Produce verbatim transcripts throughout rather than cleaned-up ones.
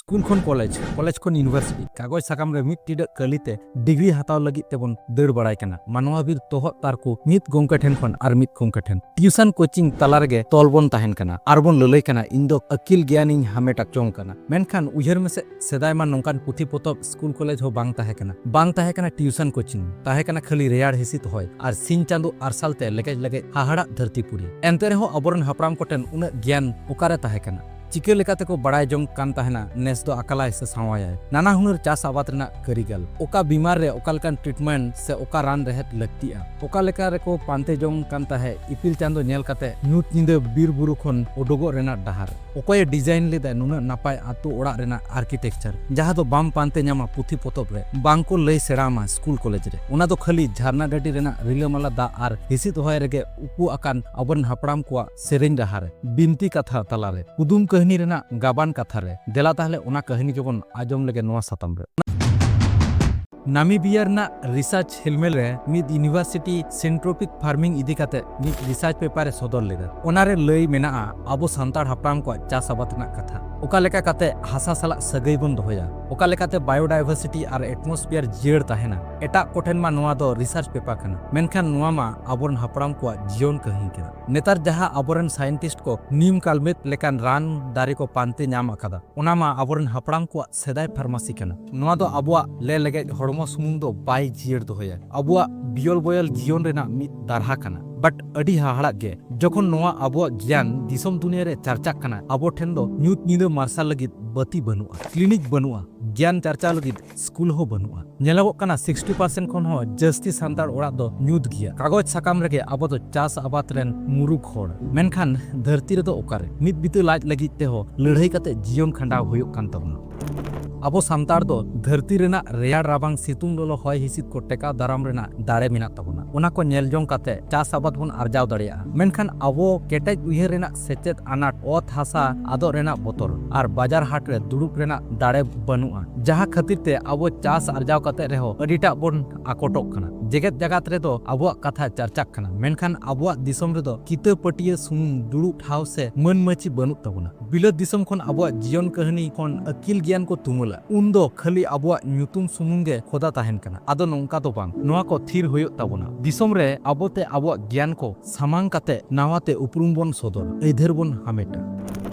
School ᱠᱷᱚᱱ college, college ᱠᱷᱚᱱ university, ᱠᱟᱜᱚᱡᱽ ᱥᱟᱠᱟᱢ ᱨᱮ ᱢᱤᱫ ᱴᱤᱰᱟᱹᱜ ᱠᱟᱹᱞᱤ ᱛᱮ ᱰᱤᱜᱽᱨᱤ ᱦᱟᱛᱟᱣ ᱞᱟᱹᱜᱤᱫ ᱛᱮᱵᱚᱱ ᱫᱟᱹᱲ ᱵᱟᱲᱟᱭ ᱠᱟᱱᱟ᱾ ᱢᱟᱱᱣᱟ ᱵᱤᱨ ᱛᱚᱦᱚᱫ ᱛᱟᱨᱠᱚ ᱢᱤᱫ ᱜᱚᱢᱠᱮ ᱴᱷᱮᱱ ᱠᱷᱚᱱ ᱟᱨ ᱢᱤᱫ ᱜᱚᱢᱠᱮ ᱴᱷᱮᱱ᱾ ᱴᱤᱭᱩᱥᱚᱱ ᱠᱳᱪᱤᱝ ᱛᱟᱞᱟ ᱨᱮᱜᱮ ᱛᱚᱞ ᱵᱚᱱ ᱛᱟᱦᱮᱱ ᱠᱟᱱᱟ ᱟᱨ ᱵᱚᱱ ᱞᱟᱹᱞᱟᱹᱭ ᱠᱟᱱᱟ, "ᱤᱧ ᱫᱚ ᱟᱹᱠᱤᱞ ᱜᱮᱭᱟᱱᱤᱧ ᱦᱟᱢᱮᱴ ᱡᱚᱝ ᱠᱟᱱᱟ᱾" ᱢᱮᱱᱠᱷᱟᱱ ᱩᱭᱦᱟᱹᱨ ᱢᱮᱥᱮ, ᱥᱮᱫᱟᱭ ᱢᱟ ᱱᱚᱝᱠᱟᱱ ᱯᱩᱛᱷᱤ ᱯᱚᱛᱚᱵ, ᱥᱠᱩᱞ ᱠᱚᱞᱮᱡᱽ ᱦᱚᱸ ᱵᱟᱝ ᱛᱟᱦᱮᱸ ᱠᱟᱱᱟ, ᱵᱟᱝ ᱛᱟᱦᱮᱸ ᱠᱟᱱᱟ ᱴᱤᱭᱩᱥᱚᱱ ᱠᱳᱪᱤᱝ, ᱛᱟᱦᱮᱸ ᱠᱟᱱᱟ ᱠᱷᱟᱹᱞᱤ ᱨᱮᱭᱟᱲ ᱦᱤᱥᱤᱫ ᱦᱚᱭ ᱟᱨ ᱥᱤᱧ ᱪᱟᱸᱫᱚ ᱟᱨᱥᱟᱞ ᱛᱮ ᱞᱮᱜᱮᱡ ᱞᱮᱜᱮᱡ ᱦᱟᱦᱟᱲᱟᱜ ᱫᱷᱟᱹᱨᱛᱤ ᱯᱩᱨᱤ᱾ ᱮᱱᱛᱮ ᱨᱮᱦᱚᱸ ᱟᱵᱚᱨᱮᱱ ᱦᱟᱯᱲᱟᱢ ᱠᱚᱴᱷᱮᱱ ᱩᱱᱟᱹᱜ ᱜᱮᱭᱟᱱ ᱚᱠᱟᱨᱮ ᱛᱟᱦᱮᱸ ᱠᱟᱱᱟ? ᱪᱤᱠᱟᱹ ᱞᱮᱠᱟ ᱛᱮᱠᱚ ᱵᱟᱲᱟᱭ ᱡᱚᱝ ᱠᱟᱱ ᱛᱟᱦᱮᱱᱟ ᱱᱮᱥ ᱫᱚ ᱟᱠᱟᱞᱟᱭ ᱥᱮ ᱥᱟᱶᱟᱭᱟᱭ? ᱱᱟᱱᱟ ᱦᱩᱱᱟᱹᱨ ᱪᱟᱥ ᱟᱵᱟᱫ ᱨᱮᱱᱟᱜ ᱠᱟᱹᱨᱤᱜᱚᱞ, ᱚᱠᱟ ᱵᱤᱢᱟᱨ ᱨᱮ ᱚᱠᱟ ᱞᱮᱠᱟᱱ ᱴᱨᱤᱴᱢᱮᱱᱴ ᱥᱮ ᱚᱠᱟ ᱨᱟᱱ ᱨᱮᱦᱮᱫ ᱞᱟᱹᱠᱛᱤᱜᱼᱟ, ᱚᱠᱟ ᱞᱮᱠᱟ ᱨᱮᱠᱚ ᱯᱟᱱᱛᱮ ᱡᱚᱝ ᱠᱟᱱ ᱛᱟᱦᱮᱸᱫ ᱤᱯᱤᱞ ᱪᱟᱸᱫᱚ ᱧᱮᱞ ᱠᱟᱛᱮ ᱧᱩᱛ ᱧᱤᱫᱟᱹ ᱵᱤᱨ ᱵᱩᱨᱩ ᱠᱷᱚᱱ ᱩᱰᱩᱠᱚᱜ ᱨᱮᱱᱟᱜ ᱰᱟᱦᱟᱨ, ᱚᱠᱚᱭᱮ ᱰᱤᱡᱟᱭᱤᱱ ᱞᱮᱫᱟ ᱱᱩᱱᱟᱹᱜ ᱱᱟᱯᱟᱭ ᱟᱛᱳ ᱚᱲᱟᱜ ᱨᱮᱱᱟᱜ ᱟᱨᱠᱤᱴᱮᱠᱪᱟᱨ, ᱡᱟᱦᱟᱸ ᱫᱚ ᱵᱟᱢ ᱯᱟᱱᱛᱮ ᱧᱟᱢᱟ ᱯᱩᱛᱷᱤ ᱯᱚᱛᱚᱵ ᱨᱮ, ᱵᱟᱝ ᱠᱚ ᱞᱟᱹᱭ ᱥᱮᱬᱟ ᱟᱢᱟ ᱥᱠᱩᱞ ᱠᱚᱞᱮᱡᱽ ᱨᱮ? ᱚᱱᱟ ᱫᱚ ᱠᱷᱟᱹᱞᱤ ᱡᱷᱟᱨᱱᱟ ᱰᱟᱹᱰᱤ ᱨᱮᱱᱟᱜ ᱨᱤᱞᱟᱹᱢᱟᱞᱟ ᱫᱟᱜ ᱟᱨ ᱦᱤᱥᱤᱫ ᱦᱚᱭ ᱨᱮᱜᱮ ᱩᱠᱩ ᱟᱠᱟᱱ ᱟᱵᱚᱨᱮᱱ ᱦᱟᱯᱲᱟᱢ ᱠᱚᱣᱟᱜ ᱥᱮᱨᱮᱧ ᱨᱟᱦᱟ ᱨᱮ, ᱵᱤᱱᱛᱤ ᱠᱟᱛᱷᱟ ᱛᱟᱞᱟᱨᱮ, ᱠᱩᱫᱩᱢ ᱠᱟᱹᱦᱱᱤ ᱨᱮᱱᱟᱜ ᱜᱟᱵᱟᱱ ᱠᱟᱛᱷᱟ ᱨᱮ᱾ ᱫᱮᱞᱟ ᱛᱟᱦᱞᱮ ᱚᱱᱟ ᱠᱟᱹᱦᱱᱤ ᱜᱮᱵᱚᱱ ᱟᱸᱡᱚᱢ ᱞᱮᱜᱮ ᱱᱚᱣᱟ ᱥᱟᱛᱟᱢ ᱨᱮ᱾ ᱱᱟᱢᱤᱵᱤᱭᱟ ᱨᱮᱱᱟᱜ ᱨᱤᱥᱟᱨᱪ ᱦᱮᱞᱢᱮᱞ ᱨᱮ ᱢᱤᱫ ᱤᱭᱩᱱᱤᱵᱷᱟᱨᱥᱤᱴᱤ ᱥᱤᱱᱴᱨᱳᱯᱤᱠ ᱯᱷᱟᱨᱢᱤᱝ ᱤᱫᱤ ᱠᱟᱛᱮ ᱢᱤᱫ ᱨᱤᱥᱟᱨᱪ ᱯᱮᱯᱟᱨ ᱮ ᱥᱚᱫᱚᱨ ᱞᱮᱫᱟ᱾ ᱚᱱᱟᱨᱮ ᱞᱟᱹᱭ ᱢᱮᱱᱟᱜᱼᱟ ᱟᱵᱚ ᱥᱟᱱᱛᱟᱲ ᱦᱟᱯᱲᱟᱢ ᱠᱚᱣᱟᱜ ᱪᱟᱥ ᱟᱵᱟᱫ ᱨᱮᱱᱟᱜ ᱠᱟᱛᱷᱟ, ᱚᱠᱟ ᱞᱮᱠᱟ ᱠᱟᱛᱮ ᱦᱟᱥᱟ ᱥᱟᱞᱟᱜ ᱥᱟᱹᱜᱟᱹᱭ ᱵᱚᱱ ᱫᱚᱦᱚᱭᱟ, ᱚᱠᱟ ᱞᱮᱠᱟᱛᱮ ᱵᱟᱭᱳᱰᱟᱭᱵᱷᱟᱨᱥᱤᱴᱤ ᱟᱨ ᱮᱴᱢᱚᱥᱯᱷᱤᱭᱟᱨ ᱡᱤᱭᱟᱹᱲ ᱛᱟᱦᱮᱱᱟ᱾ ᱮᱴᱟᱜ ᱠᱚᱴᱷᱮᱱ ᱢᱟ ᱱᱚᱣᱟ ᱫᱚ ᱨᱤᱥᱟᱨᱪ ᱯᱮᱯᱟᱨ ᱠᱟᱱᱟ, ᱢᱮᱱᱠᱷᱟᱱ ᱱᱚᱣᱟ ᱢᱟ ᱟᱵᱚᱨᱮᱱ ᱦᱟᱯᱲᱟᱢ ᱠᱚᱣᱟᱜ ᱡᱤᱭᱚᱱ ᱠᱟᱹᱦᱱᱤ ᱠᱟᱱᱟ᱾ ᱱᱮᱛᱟᱨ ᱡᱟᱦᱟᱸ ᱟᱵᱚᱨᱮᱱ ᱥᱟᱭᱮᱱᱴᱤᱥᱴ ᱠᱚ ᱱᱤᱢ ᱠᱟᱞᱢᱮᱫ ᱞᱮᱠᱟᱱ ᱨᱟᱱ ᱫᱟᱨᱮ ᱠᱚ ᱯᱟᱱᱛᱮ ᱧᱟᱢ ᱟᱠᱟᱫᱟ, ᱚᱱᱟ ᱢᱟ ᱟᱵᱚᱨᱮᱱ ᱦᱟᱯᱲᱟᱢ ᱠᱚᱣᱟᱜ ᱥᱮᱫᱟᱭ ᱯᱷᱟᱨᱢᱟᱥᱤ ᱠᱟᱱᱟ᱾ ᱱᱚᱣᱟ ᱫᱚ ᱟᱵᱚᱣᱟᱜ ᱞᱮ ᱞᱮᱜᱮᱡ ᱦᱚᱲᱢᱚ ᱥᱩᱢᱩᱝ ᱫᱚ ᱵᱟᱭ ᱡᱤᱭᱟᱹᱲ ᱫᱚᱦᱚᱭᱟ, ᱟᱵᱚᱣᱟᱜ ᱵᱤᱭᱚᱞ ᱵᱚᱭᱚᱞ ᱡᱤᱭᱚᱱ ᱨᱮᱱᱟᱜ ᱢᱤᱫ ᱫᱟᱨᱦᱟ ᱠᱟᱱᱟ᱾ ᱵᱟᱴ ᱟᱹᱰᱤ ᱦᱟᱦᱟᱲᱟᱜ ᱜᱮ, ᱡᱚᱠᱷᱚᱱ ᱱᱚᱣᱟ ᱟᱵᱚᱣᱟᱜ ᱜᱮᱭᱟᱱ ᱫᱤᱥᱚᱢ ᱫᱩᱱᱤᱭᱟᱹ ᱨᱮ ᱪᱟᱨᱪᱟᱜ ᱠᱟᱱᱟ, ᱟᱵᱚ ᱴᱷᱮᱱ ᱫᱚ ᱧᱩᱛ ᱧᱤᱫᱟᱹ ᱢᱟᱨᱥᱟᱞ ᱞᱟᱹᱜᱤᱫ ᱵᱟᱹᱛᱤ ᱵᱟᱹᱱᱩᱜᱼᱟ, ᱠᱞᱤᱱᱤᱠ ᱵᱟᱹᱱᱩᱜᱼᱟ, ᱜᱮᱭᱟᱱ ᱪᱟᱨᱪᱟᱣ ᱞᱟᱹᱜᱤᱫ ᱥᱠᱩᱞ ᱦᱚᱸ ᱵᱟᱹᱱᱩᱜᱼᱟ᱾ ᱧᱮᱞᱚᱜᱚᱜ ᱠᱟᱱᱟ, ᱥᱤᱠᱥᱴᱤ ᱯᱟᱨᱥᱮᱱᱴ ᱠᱷᱚᱱ ᱦᱚᱸ ᱡᱟᱹᱥᱛᱤ ᱥᱟᱱᱛᱟᱲ ᱚᱲᱟᱜ ᱫᱚ ᱧᱩᱛ ᱜᱮᱭᱟ᱾ ᱠᱟᱜᱚᱡᱽ ᱥᱟᱠᱟᱢ ᱨᱮᱜᱮ ᱟᱵᱚ ᱫᱚ ᱪᱟᱥ ᱟᱵᱟᱫ ᱨᱮᱱ ᱢᱩᱨᱩᱠ ᱦᱚᱲ, ᱢᱮᱱᱠᱷᱟᱱ ᱫᱷᱟᱹᱨᱛᱤ ᱨᱮᱫᱚ ᱚᱠᱟᱨᱮ? ᱢᱤᱫ ᱵᱤᱛᱟᱹ ᱞᱟᱡ ᱞᱟᱹᱜᱤᱫ ᱛᱮᱦᱚᱸ ᱞᱟᱹᱲᱦᱟᱹᱭ ᱠᱟᱛᱮ ᱡᱤᱭᱚᱱ ᱠᱷᱟᱸᱰᱟᱣ ᱦᱩᱭᱩᱜ ᱠᱟᱱ ᱛᱟᱵᱚᱱᱟ᱾ ᱟᱵᱚ ᱥᱟᱱᱛᱟᱲ ᱫᱚ ᱫᱷᱟᱹᱨᱛᱤ ᱨᱮᱱᱟᱜ ᱨᱮᱭᱟᱲ ᱨᱟᱵᱟᱝ ᱥᱤᱛᱩᱝ ᱞᱚᱞᱚ ᱦᱚᱭ ᱦᱤᱸᱥᱤᱫ ᱠᱚ ᱴᱮᱠᱟᱣ ᱫᱟᱨᱟᱢ ᱨᱮᱱᱟᱜ ᱫᱟᱲᱮ ᱢᱮᱱᱟᱜ ᱛᱟᱵᱚᱱᱟ᱾ ᱚᱱᱟ ᱠᱚ ᱧᱮᱞ ᱡᱚᱝ ᱠᱟᱛᱮ ᱪᱟᱥ ᱟᱵᱟᱫ ᱵᱚᱱ ᱟᱨᱡᱟᱣ ᱫᱟᱲᱮᱭᱟᱜᱼᱟ᱾ ᱢᱮᱱᱠᱷᱟᱱ ᱟᱵᱚ ᱠᱮᱴᱮᱡ ᱩᱭᱦᱟᱹᱨ ᱨᱮᱱᱟᱜ ᱥᱮᱪᱮᱫ ᱟᱱᱟᱴ, ᱚᱛ ᱦᱟᱥᱟ ᱟᱫᱚᱜ ᱨᱮᱱᱟᱜ ᱵᱚᱛᱚᱨ ᱟᱨ ᱵᱟᱡᱟᱨ ᱦᱟᱴ ᱨᱮ ᱫᱩᱲᱩᱵ ᱨᱮᱱᱟᱜ ᱫᱟᱲᱮ ᱵᱟᱹᱱᱩᱜᱼᱟ, ᱡᱟᱦᱟᱸ ᱠᱷᱟᱹᱛᱤᱨ ᱛᱮ ᱟᱵᱚ ᱪᱟᱥ ᱟᱨᱡᱟᱣ ᱠᱟᱛᱮ ᱨᱮᱦᱚᱸ ᱟᱹᱰᱤᱴᱟᱜ ᱵᱚᱱ ᱟᱠᱚᱴᱚᱜ ᱠᱟᱱᱟ᱾ ᱡᱮᱜᱮᱛ ᱡᱟᱠᱟᱛ ᱨᱮᱫᱚ ᱟᱵᱚᱣᱟᱜ ᱠᱟᱛᱷᱟ ᱪᱟᱨᱪᱟᱜ ᱠᱟᱱᱟ, ᱢᱮᱱᱠᱷᱟᱱ ᱟᱵᱚᱣᱟᱜ ᱫᱤᱥᱚᱢ ᱨᱮᱫᱚ ᱠᱤᱛᱟᱹ ᱯᱟᱹᱴᱤᱭᱟᱹ ᱥᱩᱢᱩᱝ ᱫᱩᱲᱩᱵ ᱴᱷᱟᱶ ᱥᱮ ᱢᱟᱹᱱ ᱢᱟᱹᱪᱤ ᱵᱟᱹᱱᱩᱜ ᱛᱟᱵᱚᱱᱟ᱾ ᱵᱤᱞᱟᱹᱛ ᱫᱤᱥᱚᱢ ᱠᱷᱚᱱ ᱟᱵᱚᱣᱟᱜ ᱡᱤᱭᱚᱱ ᱠᱟᱹᱦᱱᱤ ᱠᱷᱚᱱ ᱟᱹᱠᱤᱞ ᱜᱮᱭᱟᱱ ᱠᱚ ᱛᱩᱢᱟᱹᱞᱟ, ᱩᱱᱫᱚ ᱠᱷᱟᱹᱞᱤ ᱟᱵᱚᱣᱟᱜ ᱧᱩᱛᱩᱢ ᱥᱩᱢᱩᱝ ᱜᱮ ᱠᱷᱚᱫᱟ ᱛᱟᱦᱮᱱ ᱠᱟᱱᱟ᱾ ᱟᱫᱚ ᱱᱚᱝᱠᱟ ᱫᱚ ᱵᱟᱝ, ᱱᱚᱣᱟ ᱠᱚ ᱛᱷᱤᱨ ᱦᱩᱭᱩᱜ ᱛᱟᱵᱚᱱᱟ᱾ ᱫᱤᱥᱚᱢ ᱨᱮ ᱟᱵᱚᱛᱮ ᱟᱵᱚᱣᱟᱜ ᱜᱮᱭᱟᱱ ᱠᱚ ᱥᱟᱢᱟᱝ ᱠᱟᱛᱮ ᱱᱟᱣᱟᱛᱮ ᱩᱯᱨᱩᱢ ᱵᱚᱱ ᱥᱚᱫᱚᱨᱟ, ᱟᱹᱭᱫᱟᱹᱨ ᱵᱚᱱ ᱦᱟᱢᱮᱴᱟ᱾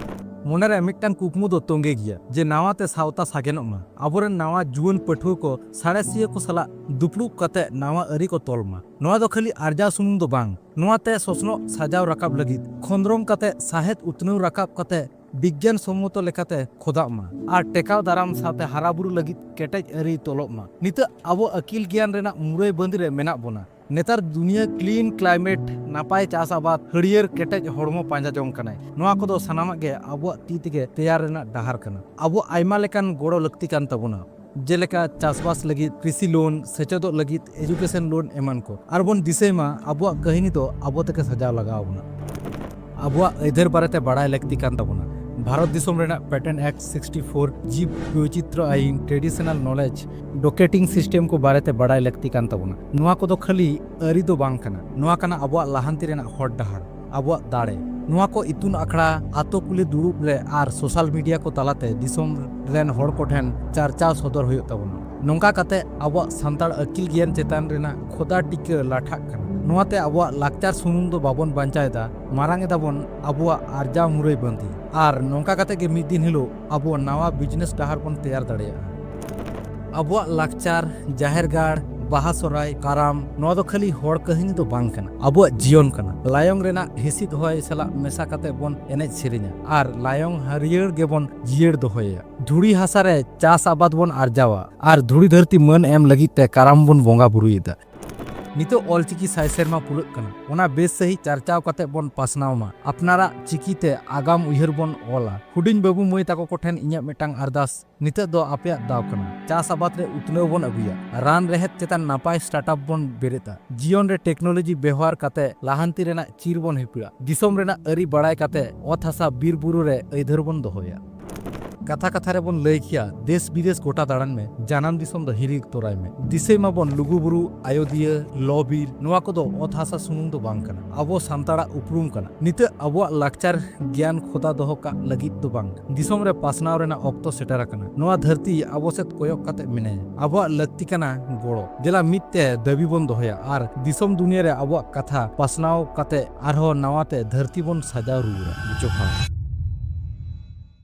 ᱢᱚᱱᱮᱨᱮ ᱢᱤᱫᱴᱟᱝ ᱠᱩᱠᱢᱩ ᱫᱚ ᱛᱚᱸᱜᱮ ᱜᱮᱭᱟ ᱡᱮ ᱱᱟᱣᱟᱛᱮ ᱥᱟᱶᱛᱟ ᱥᱟᱜᱮᱱᱚᱜ ᱢᱟ, ᱟᱵᱚᱨᱮᱱ ᱱᱟᱣᱟ ᱡᱩᱣᱟᱹᱱ ᱯᱟᱹᱴᱷᱩᱣᱟᱹ ᱠᱚ ᱥᱟᱬᱮᱥᱤᱭᱟᱹ ᱠᱚ ᱥᱟᱞᱟᱜ ᱫᱩᱯᱲᱩᱵ ᱠᱟᱛᱮ ᱱᱟᱣᱟ ᱟᱹᱨᱤ ᱠᱚ ᱛᱚᱞ ᱢᱟ᱾ ᱱᱚᱣᱟ ᱫᱚ ᱠᱷᱟᱹᱞᱤ ᱟᱨᱡᱟᱣ ᱥᱩᱢᱩᱝ ᱫᱚ ᱵᱟᱝ, ᱱᱚᱣᱟᱛᱮ ᱥᱚᱥᱱᱚᱜ ᱥᱟᱡᱟᱣ ᱨᱟᱠᱟᱵ ᱞᱟᱹᱜᱤᱫ ᱠᱷᱚᱸᱫᱽᱨᱚᱝ ᱠᱟᱛᱮ ᱥᱟᱶᱦᱮᱫ ᱩᱛᱱᱟᱹᱣ ᱨᱟᱠᱟᱵ ᱠᱟᱛᱮ ᱵᱤᱜᱽᱜᱟᱱ ᱥᱚᱢᱢᱚᱛᱚ ᱞᱮᱠᱟᱛᱮ ᱠᱷᱚᱫᱟᱜ ᱢᱟ ᱟᱨ ᱴᱮᱠᱟᱣ ᱫᱟᱨᱟᱢ ᱥᱟᱶᱛᱮ ᱦᱟᱨᱟ ᱵᱩᱨᱩ ᱞᱟᱹᱜᱤᱫ ᱠᱮᱴᱮᱡ ᱟᱹᱨᱤ ᱛᱚᱞᱚᱜ ᱢᱟ᱾ ᱱᱤᱛᱚᱜ ᱟᱵᱚ ᱟᱹᱠᱤᱞ ᱜᱮᱭᱟᱱ ᱨᱮᱱᱟᱜ ᱢᱩᱨᱟᱹᱭ ᱵᱟᱸᱫᱤ ᱨᱮ ᱢᱮᱱᱟᱜ ᱵᱚᱱᱟ᱾ ᱱᱮᱛᱟᱨ ᱫᱩᱱᱤᱭᱟᱹ ᱠᱞᱤᱱ ᱠᱞᱟᱭᱢᱮᱴ, ᱱᱟᱯᱟᱭ ᱪᱟᱥ ᱟᱵᱟᱫ, ᱦᱟᱹᱨᱭᱟᱹᱲ ᱠᱮᱴᱮᱡ ᱦᱚᱲᱢᱚ ᱯᱟᱸᱡᱟ ᱡᱚᱝ ᱠᱟᱱᱟᱭ᱾ ᱱᱚᱣᱟ ᱠᱚᱫᱚ ᱥᱟᱱᱟᱢᱟᱜ ᱜᱮ ᱟᱵᱚᱣᱟᱜ ᱛᱤ ᱛᱮᱜᱮ ᱛᱮᱭᱟᱨ ᱨᱮᱱᱟᱜ ᱰᱟᱦᱟᱨ ᱠᱟᱱᱟ᱾ ᱟᱵᱚ ᱟᱭᱢᱟ ᱞᱮᱠᱟᱱ ᱜᱚᱲᱚ ᱞᱟᱹᱠᱛᱤ ᱠᱟᱱ ᱛᱟᱵᱚᱱᱟ, ᱡᱮᱞᱮᱠᱟ ᱪᱟᱥᱵᱟᱥ ᱞᱟᱹᱜᱤᱫ ᱠᱨᱤᱥᱤ ᱞᱳᱱ, ᱥᱮᱪᱮᱫᱚᱜ ᱞᱟᱹᱜᱤᱫ ᱮᱡᱩᱠᱮᱥᱚᱱ ᱞᱳᱱ ᱮᱢᱟᱱ ᱠᱚ᱾ ᱟᱨ ᱵᱚᱱ ᱫᱤᱥᱟᱹᱭ ᱢᱟ, ᱟᱵᱚᱣᱟᱜ ᱠᱟᱹᱦᱱᱤ ᱫᱚ ᱟᱵᱚ ᱛᱮᱜᱮ ᱥᱟᱡᱟᱣ ᱞᱟᱜᱟᱣ ᱵᱚᱱᱟ᱾ ᱟᱵᱚᱣᱟᱜ ᱟᱹᱭᱫᱟᱹᱨ ᱵᱟᱨᱮᱛᱮ ᱵᱟᱲᱟᱭ ᱞᱟᱹᱠᱛᱤ ᱠᱟᱱ ᱛᱟᱵᱚᱱᱟ᱾ ᱵᱷᱟᱨᱚᱛ ᱫᱤᱥᱚᱢ ᱨᱮᱱᱟᱜ ᱯᱮᱴᱮᱱᱴ ᱮᱠᱴ ᱥᱤᱠᱥᱴᱤ ᱯᱷᱳᱨ, ᱡᱤᱵᱽ ᱵᱳᱭᱪᱤᱛᱨᱚ ᱟᱭᱤᱱ, ᱴᱨᱮᱰᱤᱥᱚᱱᱟᱞ ᱱᱚᱞᱮᱡᱽ, ᱰᱚᱠᱮᱴᱤᱝ ᱥᱤᱥᱴᱮᱢ ᱠᱚ ᱵᱟᱨᱮᱛᱮ ᱵᱟᱲᱟᱭ ᱞᱟᱹᱠᱛᱤ ᱠᱟᱱ ᱛᱟᱵᱚᱱᱟ᱾ ᱱᱚᱣᱟ ᱠᱚᱫᱚ ᱠᱷᱟᱹᱞᱤ ᱟᱹᱨᱤ ᱫᱚ ᱵᱟᱝ ᱠᱟᱱᱟ, ᱱᱚᱣᱟ ᱠᱟᱱᱟ ᱟᱵᱚᱣᱟᱜ ᱞᱟᱦᱟᱱᱛᱤ ᱨᱮᱱᱟᱜ ᱦᱚᱨ ᱰᱟᱦᱟᱨ, ᱟᱵᱚᱣᱟᱜ ᱫᱟᱲᱮ᱾ ᱱᱚᱣᱟ ᱠᱚ ᱤᱛᱩᱱ ᱟᱠᱷᱲᱟ, ᱟᱛᱳ ᱠᱩᱞᱦᱤ ᱫᱩᱲᱩᱵ ᱨᱮ ᱟᱨ ᱥᱳᱥᱟᱞ ᱢᱤᱰᱤᱭᱟ ᱠᱚ ᱛᱟᱞᱟᱛᱮ ᱫᱤᱥᱚᱢ ᱨᱮᱱ ᱦᱚᱲ ᱠᱚᱴᱷᱮᱱ ᱪᱟᱨᱪᱟᱣ ᱥᱚᱫᱚᱨ ᱦᱩᱭᱩᱜ ᱛᱟᱵᱚᱱᱟ᱾ ᱱᱚᱝᱠᱟ ᱠᱟᱛᱮ ᱟᱵᱚᱣᱟᱜ ᱥᱟᱱᱛᱟᱲ ᱟᱹᱠᱤᱞ ᱜᱮᱭᱟᱱ ᱪᱮᱛᱟᱱ ᱨᱮᱱᱟᱜ ᱠᱷᱚᱫᱟ ᱴᱤᱠᱟᱹ ᱞᱟᱴᱷᱟᱜ ᱠᱟᱱᱟ᱾ ᱱᱚᱣᱟᱛᱮ ᱟᱵᱚᱣᱟᱜ ᱞᱟᱠᱪᱟᱨ ᱥᱩᱢᱩᱝ ᱫᱚ ᱵᱟᱵᱚᱱ ᱵᱟᱧᱪᱟᱣ ᱮᱫᱟ, ᱢᱟᱨᱟᱝ ᱮᱫᱟᱵᱚᱱ ᱟᱵᱚᱣᱟᱜ ᱟᱨᱡᱟᱣ ᱢᱩᱨᱟᱹᱭ ᱵᱟᱸᱫᱤ᱾ ᱟᱨ ᱱᱚᱝᱠᱟ ᱠᱟᱛᱮ ᱜᱮ ᱢᱤᱫ ᱫᱤᱱ ᱦᱤᱞᱳᱜ ᱟᱵᱚ ᱱᱟᱣᱟ ᱵᱤᱡᱽᱱᱮᱥ ᱰᱟᱦᱟᱨ ᱵᱚᱱ ᱛᱮᱭᱟᱨ ᱫᱟᱲᱮᱭᱟᱜᱼᱟ᱾ ᱟᱵᱚᱣᱟᱜ ᱞᱟᱠᱪᱟᱨ, ᱡᱟᱦᱮᱨ ᱜᱟᱲ, ᱵᱟᱦᱟ, ᱥᱚᱦᱨᱟᱭ, ᱠᱟᱨᱟᱢ, ᱱᱚᱣᱟ ᱫᱚ ᱠᱷᱟᱹᱞᱤ ᱦᱚᱲ ᱠᱟᱹᱦᱱᱤ ᱫᱚ ᱵᱟᱝ ᱠᱟᱱᱟ, ᱟᱵᱚᱣᱟᱜ ᱡᱤᱭᱚᱱ ᱠᱟᱱᱟ᱾ ᱞᱟᱭᱚᱝ ᱨᱮᱱᱟᱜ ᱦᱤᱥᱤᱫ ᱦᱚᱭ ᱥᱟᱞᱟᱜ ᱢᱮᱥᱟ ᱠᱟᱛᱮ ᱵᱚᱱ ᱮᱱᱮᱡ ᱥᱮᱨᱮᱧᱟ ᱟᱨ ᱞᱟᱭᱚᱝ ᱦᱟᱹᱨᱭᱟᱹᱲ ᱜᱮᱵᱚᱱ ᱡᱤᱭᱟᱹᱲ ᱫᱚᱦᱚᱭᱟ᱾ ᱫᱷᱩᱲᱤ ᱦᱟᱥᱟ ᱨᱮ ᱪᱟᱥ ᱟᱵᱟᱫ ᱵᱚᱱ ᱟᱨᱡᱟᱣᱟ ᱟᱨ ᱫᱷᱩᱲᱤ ᱫᱷᱟᱹᱨᱛᱤ ᱢᱟᱹᱱ ᱮᱢ ᱞᱟᱹᱜᱤᱫ ᱛᱮ ᱠᱟᱨᱟᱢ ᱵᱚᱱ ᱵᱚᱸᱜᱟ ᱵᱩᱨᱩᱭᱮᱫᱟ᱾ ᱱᱤᱛᱚᱜ ᱚᱞᱪᱤᱠᱤ ᱥᱟᱭ ᱥᱮᱨᱢᱟ ᱯᱩᱨᱟᱹᱜ ᱠᱟᱱᱟ, ᱚᱱᱟ ᱵᱮᱥ ᱥᱟᱹᱦᱤᱡ ᱪᱟᱨᱪᱟᱣ ᱠᱟᱛᱮ ᱵᱚᱱ ᱯᱟᱥᱱᱟᱣ ᱢᱟ᱾ ᱟᱯᱱᱟᱨᱟᱜ ᱪᱤᱠᱤ ᱛᱮ ᱟᱜᱟᱢ ᱩᱭᱦᱟᱹᱨ ᱵᱚᱱ ᱚᱞᱟ᱾ ᱦᱩᱰᱤᱧ ᱵᱟᱹᱵᱩ ᱢᱟᱹᱭ ᱛᱟᱠᱚ ᱠᱚᱴᱷᱮᱱ ᱤᱧᱟᱹᱜ ᱢᱤᱫᱴᱟᱝ ᱟᱨᱫᱟᱥ, ᱱᱤᱛᱚᱜ ᱫᱚ ᱟᱯᱮᱭᱟᱜ ᱫᱟᱣ ᱠᱟᱱᱟ᱾ ᱪᱟᱥ ᱟᱵᱟᱫ ᱨᱮ ᱩᱛᱱᱟᱹᱣ ᱵᱚᱱ ᱟᱹᱜᱩᱭᱟ, ᱨᱟᱱ ᱨᱮᱦᱮᱫ ᱪᱮᱛᱟᱱ ᱱᱟᱯᱟᱭ ᱥᱴᱟᱨᱴᱟᱯ ᱵᱚᱱ ᱵᱮᱨᱮᱫᱟ, ᱡᱤᱭᱚᱱ ᱨᱮ ᱴᱮᱠᱱᱳᱞᱚᱡᱤ ᱵᱮᱣᱦᱟᱨ ᱠᱟᱛᱮ ᱞᱟᱦᱟᱱᱛᱤ ᱨᱮᱱᱟᱜ ᱪᱤᱨ ᱵᱚᱱ ᱦᱤᱯᱤᱲᱟ, ᱫᱤᱥᱚᱢ ᱨᱮᱱᱟᱜ ᱟᱹᱨᱤ ᱵᱟᱲᱟᱭ ᱠᱟᱛᱮ ᱚᱛ ᱦᱟᱥᱟ ᱵᱤᱨ ᱵᱩᱨᱩ ᱨᱮ ᱟᱹᱭᱫᱟᱹᱨ ᱵᱚᱱ ᱫᱚᱦᱚᱭᱟ᱾ ᱠᱟᱛᱷᱟ ᱠᱟᱛᱷᱟ ᱨᱮᱵᱚᱱ ᱞᱟᱹᱭ ᱠᱮᱭᱟ, ᱫᱮᱥ ᱵᱤᱫᱮᱥ ᱜᱚᱴᱟ ᱫᱟᱬᱟᱱ ᱢᱮ, ᱡᱟᱱᱟᱢ ᱫᱤᱥᱚᱢ ᱫᱚ ᱦᱤᱨᱤ ᱛᱚᱨᱟᱭ ᱢᱮ᱾ ᱫᱤᱥᱟᱹᱭ ᱢᱟᱵᱚᱱ ᱞᱩᱜᱩᱵᱩᱨᱩ, ᱟᱭᱳᱫᱤᱭᱟᱹ, ᱞᱚ ᱵᱤᱨ, ᱱᱚᱣᱟ ᱠᱚᱫᱚ ᱚᱛ ᱦᱟᱥᱟ ᱥᱩᱢᱩᱝ ᱫᱚ ᱵᱟᱝ ᱠᱟᱱᱟ, ᱟᱵᱚ ᱥᱟᱱᱛᱟᱲᱟᱜ ᱩᱯᱨᱩᱢ ᱠᱟᱱᱟ᱾ ᱱᱤᱛᱚᱜ ᱟᱵᱚᱣᱟᱜ ᱞᱟᱠᱪᱟᱨ ᱜᱮᱭᱟᱱ ᱠᱷᱚᱫᱟ ᱫᱚᱦᱚ ᱠᱟᱜ ᱞᱟᱹᱜᱤᱫ ᱫᱚ ᱵᱟᱝ, ᱫᱤᱥᱚᱢ ᱨᱮ ᱯᱟᱥᱱᱟᱣ ᱨᱮᱱᱟᱜ ᱚᱠᱛᱚ ᱥᱮᱴᱮᱨ ᱟᱠᱟᱱᱟ᱾ ᱱᱚᱣᱟ ᱫᱷᱟᱹᱨᱛᱤ ᱟᱵᱚ ᱥᱮᱫ ᱠᱚᱭᱚᱜ ᱠᱟᱛᱮ ᱢᱮᱱᱟᱭᱟ᱾ ᱟᱵᱚᱣᱟᱜ ᱞᱟᱹᱠᱛᱤ ᱠᱟᱱᱟ ᱜᱚᱲᱚ᱾ ᱫᱮᱞᱟ ᱢᱤᱫ ᱛᱮ ᱫᱟᱹᱵᱤ ᱵᱚᱱ ᱫᱚᱦᱚᱭᱟ ᱟᱨ ᱫᱤᱥᱚᱢ ᱫᱩᱱᱤᱭᱟᱹ ᱨᱮ ᱟᱵᱚᱣᱟᱜ ᱠᱟᱛᱷᱟ ᱯᱟᱥᱱᱟᱣ ᱠᱟᱛᱮ ᱟᱨᱦᱚᱸ ᱱᱟᱣᱟ ᱛᱮ ᱫᱷᱟᱹᱨᱛᱤ ᱵᱚᱱ ᱥᱟᱡᱟᱣ ᱨᱩᱣᱟᱹᱲᱟ᱾ ᱡᱚᱦᱟᱨ᱾